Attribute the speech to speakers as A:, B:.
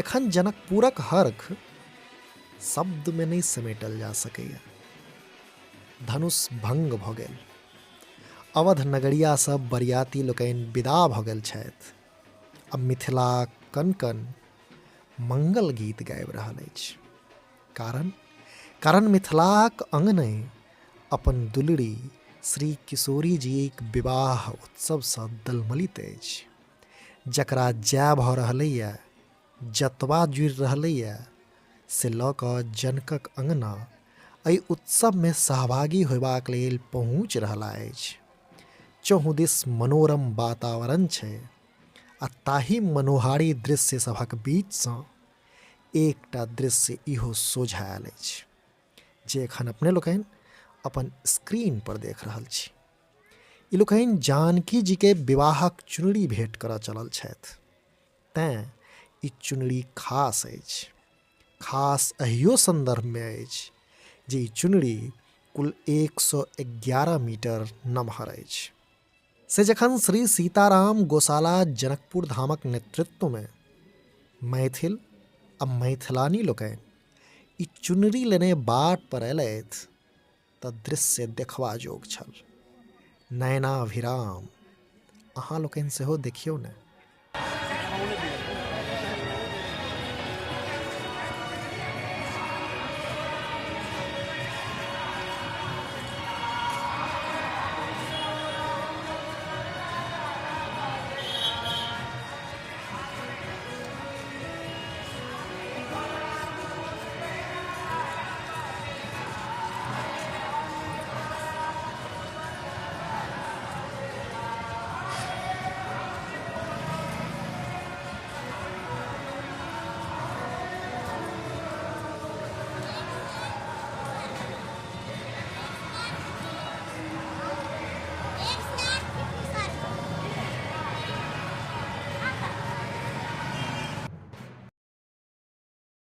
A: एखन जनकपुरक हर्ख शब्दमे नहि समेटल जा सकैए। धनुष भङ्ग भऽ गेल। अवध नगरियासँ बरियाती लोकनि विदा भऽ गेल छथि आ मिथिला कन कन मंगल गीत गाबि रहल अछि। कारण कारण मिथिलाक अङ्गने अपन दुलरी श्री किशोरी जीक विवाह उत्सवसँ दलमलित अछि। जकरा जय भऽ रहलैए, जतबा जुड़ि रहलैए, से लऽ कऽ जनकक अङ्गना एहि उत्सवमे सहभागी होयबाक लेल पहुँचि रहला अछि। चहुँदिस मनोरम वातावरण छै आ ताहि मनोहारी दृश्य सभक बीचसँ एकटा दृश्य इहो सोझाँ आयल अछि जे एखन अपने लोकनि अपन स्क्रीन पर देख रहल छी। ई लोकनि जानकी जीके विवाहक चुनरी भेंट करऽ चलल छथि। तेँ ई चुनरी खास अछि। खास एहियो सन्दर्भमे अछि जे ई चुनरी कुल 111 मीटर नमहर अछि। से जखन श्री सीताराम गोशाला जनकपुर धामक नेतृत्वमे मैथिल आ मैथिलानी लोकनि ई चुनरी लेने बाट पर अयलथि तऽ दृश्य देखबा जोग छल। नयनाभिराम। अहाँ लोकनि सेहो देखियौ ने।